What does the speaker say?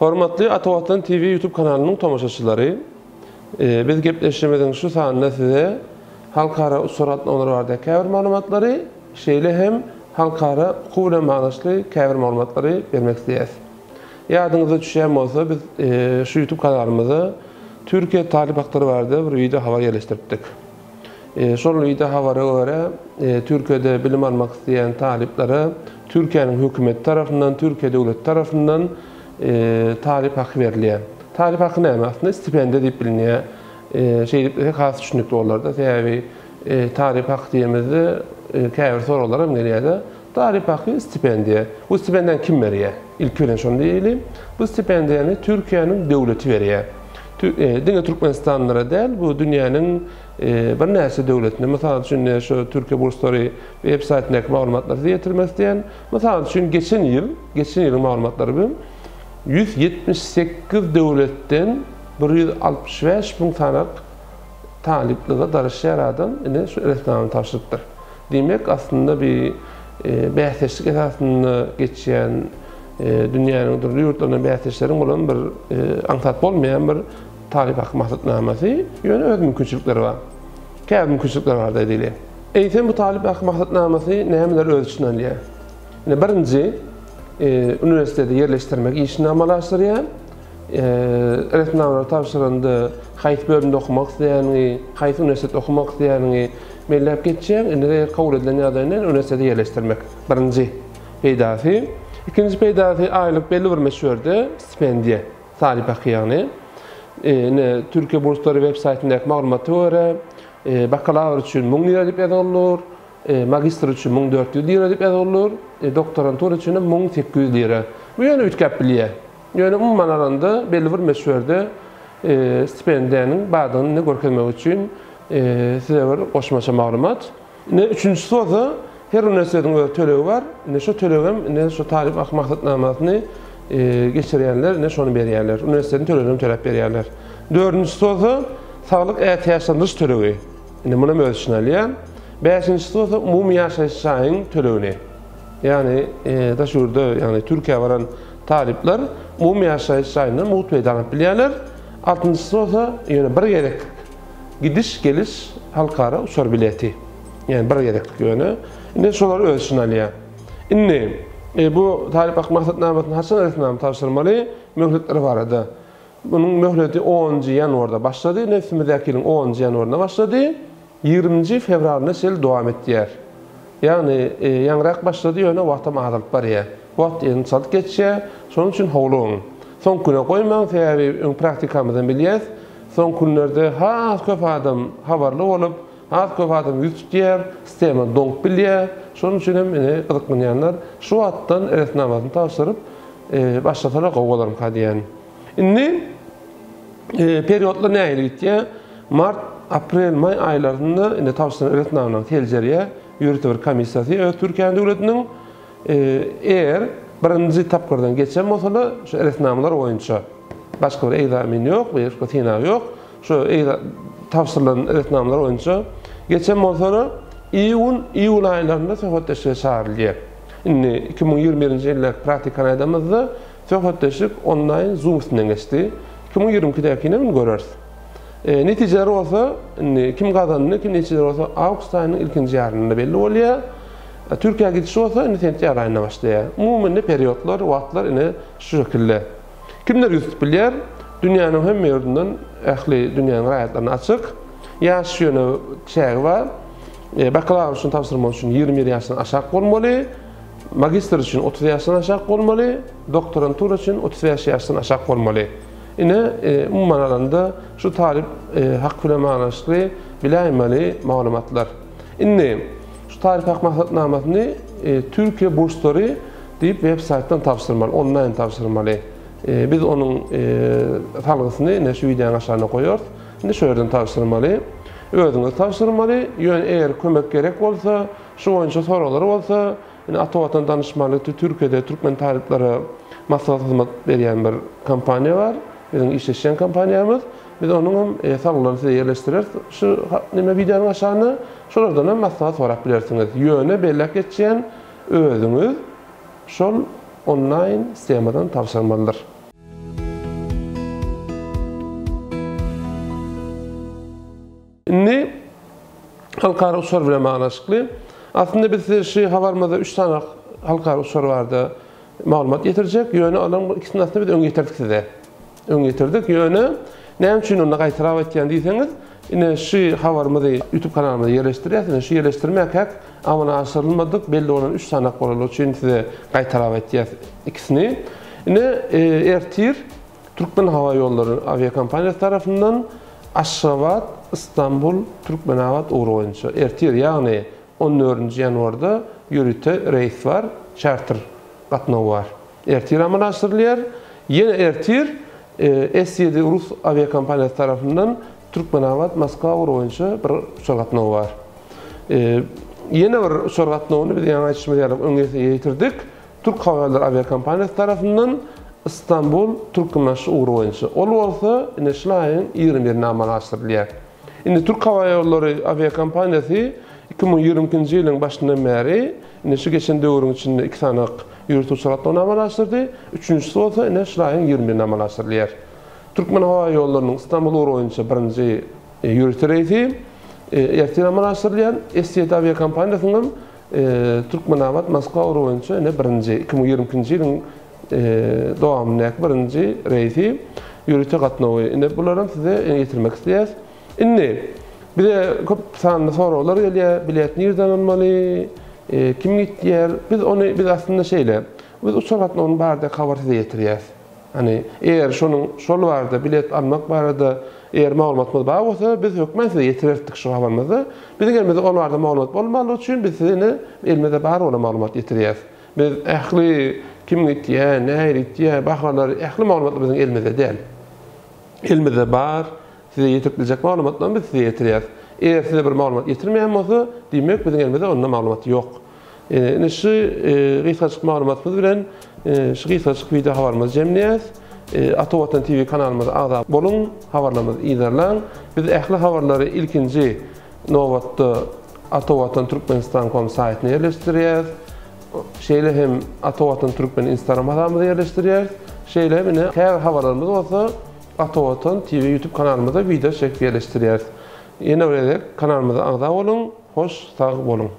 Hormatly Ata Watan TV YouTube kanalynyň tomaşaçylary, biz gepleşigimiziň şu sanynda size halkara uçar gatnawlary barada käbir maglumatlary, şeýle hem halkara okuw bilen baglanyşykly käbir maglumatlary bermek isleýäris. Ýadyňyza düşýän bolsa, biz şu YouTube kanalymyza Türkiýe talyp haklary barada bir wideo habar ýerleşdiripdik. Şol wideo habara görä, Türkiýede bilim almak isleýän talyplara Türkiýäniň hökümeti tarapyndan, Türkiýe döwleti tarapyndan talyp haky berilýär. Talyp haky näme? Aslynda stipendiýa diýip bilinýär. Şeýdip desek has düşünikli bolar-da. Sebäbi talyp haky diýemizde käbir soraglar hem gelýär-de. Talyp haky stipendiýa. Bu stipendiýany kim berýär? Ilki bilen şony diýeli. Bu stipendiýany Türkiýäniň döwleti berýär. Diňe türkmenistanlylara däl, bu dünýäniň birnäçe döwletinde, mysal üçin, şu Türkiýe burslary web saýtyndaky maglumatlary size ýetirmek isleýän. Mysal üçin, geçen ýyl, geçen ýylyň maglumatlary bu, 178 döwletden 165 müň sanak talyplyga daraşýar adam ine şu resminamany tabşyrypdyr. Diýmek, aslynda bir bäsdeşlik esasynda geçýän dünýäniň dürli ýurtlaryndan bäsdeşleriň bolan bir aňsat bolmaýan bir talyp haky maksatnamasy, ýöne öz mümkinçilikleri bar. Käbir mümkinçilikleri bar diýeli. Eýsem bu talyp haky maksatnamasy nämeleri öz içine alýar? Ine birinji uniwersitete ýerleşdirmek işini amala aşyrýar. Resminamalary tabşyranda haýsy bölümde okamak isleýäniňi, haýsy uniwersitetde okamak isleýäniňi belläp geçýäň. Indi eger kabul edilen ýagdaýynda uniwersitete ýerleşdirmek birinji peýdasy. Ikinji peýdasy aýlyk belli bir möçberde stipendiýa, talyp haky ýagny. Ine Türkiýe burslary web saýtyndaky maglumata görä, bakalawr üçin 1000 lira diýip ýazyldyr. Magistr üçin 1400 lira diýip ýazyldyr. Doktorantura üçin hem 1800 lira. Bu ýöne üýtgäp bilýär. Ýöne umuman alanda belli bir möçberde stipendiýanyň bardygyny görkezmek üçin size bir goşmaça maglumat. Ine üçünjisi bolsa her uniwersitetiň öz tölegi bar. Ine şo tölegem ine şo talyp haky maksatnamasyny geçirýänler ine şony berýärler. Uniwersitetiň tölegini hem töläp berýärler. Dördünjisi bolsa saglyk ätiýaçlandyryş tölegi. Ine munam öz içine alýar. Bäşinjisi bolsa umumy ýaşaýyş jaýyň tölegini. Ýagny daş ýurda, ýagny Türkiýä baran talyplar umumy ýaşaýyş jaýyndan mugt peýdalanyp bilýärler. Altynjysy bolsa ýöne bir gezeklik gidiş-geliş halkara uçar bileti. Ýagny bir gezeklik ýöne. Indi şolary öz içine alýar. Indi bu talyp haky maksatnamasyny haçan resminama tabşyrmaly? Möhletleri barada. Munuň möhleti onunjy ýanwarda başlady, ine üstümizdäki ýylyň onunjy ýanwarynda başlady. Ýigriminji fewralynda çenli dowam etýär. Ýagny, ýaňyrak başlady, ýöne wagtam azalyp barýar. Wagt ýene çalt geçýär. Şonuň üçin howlugyň. Soňky güne goýmaň, sebäbi öň praktikamyzdan bilýäs, soňky günlerde has köp adam habarly bolup, has köp adam ýüz tutýar, sistema doňup bilýär. Şonuň üçin hem ine gyzyklanýanlar şu wagtdan resminamasyny tabşyryp başlasalar gowy bolarmyka diýýän. Indi periodlar nähili gitýär? Mart, aprel, maý aýlarynda indi tabşyrylan resminamalaryny seljerýär ýörite bir komissiýasy öz Türkiýäniň döwletiniň. Eger birinji tapgyrdan geçen bolsalar, şu resminamalar boýunça başga bir ekzamen ýok, başga synag ýok. Şu tabşyrylan resminamalar boýunça geçen bolsalar, iýun, iýul aýlarynda söhbetdeşlige çagyrylýar. Indi 2021-nji ýyldaky praktikany aýdamyzda, Söhbetdeşlik onlaýn Zoom üstünden geçdi. 2022-däkini hem göreris. Netijeler bolsa, indi kim gazandy, kim netijeler bolsa awgust aýynyň ilkinji ýarymynda belli bolýar. Türkiýä gidişi bolsa indi sentýabr aýynda başlaýar. Umumy indi periodlar, wagtlar ine şu şekilde. Kimler ýüz tutup bilýär? Dünýäniň hemme ýurdundan ähli dünýäniň raýatlaryna açyk. Ýaş ýöne çägi bar. Bakalawr üçin tabşyrmak üçin 21 ýaşdan aşak bolmaly. Magistr üçin 30 ýaşdan aşak bolmaly, doktorantura üçin 35 ýaşdan aşak bolmaly. Ine, umuman alanda şu talyp haky bilen baglanyşykly biläýmeli maglumatlar. Indi şu talyp hak maksatnamasyny Türkiýe burslary diýip web saýtdan tabşyrmaly, onlaýn tabşyrmaly. Biz onuň salgysyny ine şu wideonyň aşagyna goýarys. Indi şu ýerden tabşyrmaly. Özüňiz tabşyrmaly. Ýöne eger kömek gerek bolsa, Şu boýunça soraglar bolsa, indi Ata Watan danyşmanlygy Türkiýede türkmen talyplara maslahat hyzmat berýän bir kompaniýa bar. Biziň işleşýän kompaniýamyz. Biz onuň hem salgylaryny size ýerleşdireris şu neme wideonyň aşagyna. Şolardan hem maslahat sorap bilersiňiz. Ýöne belläp geçýän özüňiz şol onlaýn sistemadan tabşyrmalydyr. Halkara uçar bilen baglanyşykly. Aslynda biz size şu habarymyzda üç sany halkara uçar barada maglumat ýetirjek. Ýöne olaryň ikisini aslynda biz öň ýetirdik size. Öň ýetirdik. Ýöne näme üçin onda gaýtalap aýtýan diýseňiz, ine şu habarymyzy YouTube kanalymyza ýerleşdirýäs. Ine şu ýerleşdirmäkäk amala aşyrylmadyk belli bolan üç sany bolanlygy üçin size gaýtalap aýtýas ikisini. Ine ertir Türkmen howa ýollary awiakompaniýasy tarapyndan Aşgabat, Istanbul, Türkmenabat ugry boýunça ertir, ýagny on dördünji ýanwarda ýörite reýs bar, çarter gatnawy bar. Ertir amala aşyrylýar. Ýene ertir S-ýedi rus awiakompaniýasy tarapyndan Türkmenabat, Moskwa ugry boýunça bir uçar gatnawy bar. Ýene bir uçar gatnawyny biz ýaňy aýdyşymyz ýaly öň ýetirdik. Türk howaýollary awiakompaniýasy tarapyndan Istanbul, Türkmenbaşy ugry boýunça. Ol bolsa ine şul aýyň 21-inde amala aşyrylýar. Indi Türk howaýollary awiakompaniýasy 2022-nji ýylyň başyndan bäri ine şu geçen döwrüň içinde iki sany ýörite uçar gatnawyny amala aşyrdy. Üçünjisi bolsa ine şul aýyň 21-inde amala aşyrylýar. Türkmen howaýollarynyň Istanbul ugry boýunça birinji ýörite reýsi ertir amala aşyrylýar. S-ýedi awiakompaniýasynyň hem Türkmenabat, Moskwa ugry boýunça ine birinji, 2022-nji ýylyň dowamyndaky birinji reýsi, ýörite gatnawy. Ine bularam size ýetirmek isleýäris. Indi bize köp sanly soraglar gelýär, bilet nirden almaly, kim gitýär? Biz ony, biz aslynda şeýle, biz uçar gatnawynyň baradaky habary size ýetirýäris. Hany, eger şonuň şol barada, bilet almak barada eger maglumatymyz bar bolsa, biz hökman size ýetirerdik şu habarymyzy. Biziň elimizde ol barada maglumat bolmanlygy üçin biz size ine elimizde bar bolan maglumaty ýetirýäris. Biz ähli kim gitýär, nähili gitýär, bahalary, ähli maglumatlar biziň elimizde däl. Elimizde bar, size ýetirip biljek maglumatlaryny biz size ýetirýäris. Eger size bir maglumat ýetirmeýän bolsa, diýmek biziň elimizde onda maglumat ýok. Ine şu gysgajyk maglumatymyz bilen şu gysgajyk wideo habarymyzy jemleýäs. Ata Watan TV kanalymyza agza boluň, habarlarymyzy yzarlaň. Biz ähli habarlary ilkinji nobatda Ata Watan Türkmenistan com saýtyna ýerleşdirýäs. Şeýle hem Ata Watan Türkmen Instagram hasabymyza ýerleşdirýäris. Şeýle hem ine käbir habarlarymyz bolsa Ata Watan TV YouTube kanalymyza wideo çekip ýerleşdirýäris. Ýene bir gezek kanalymyza agza boluň, hoş sag boluň.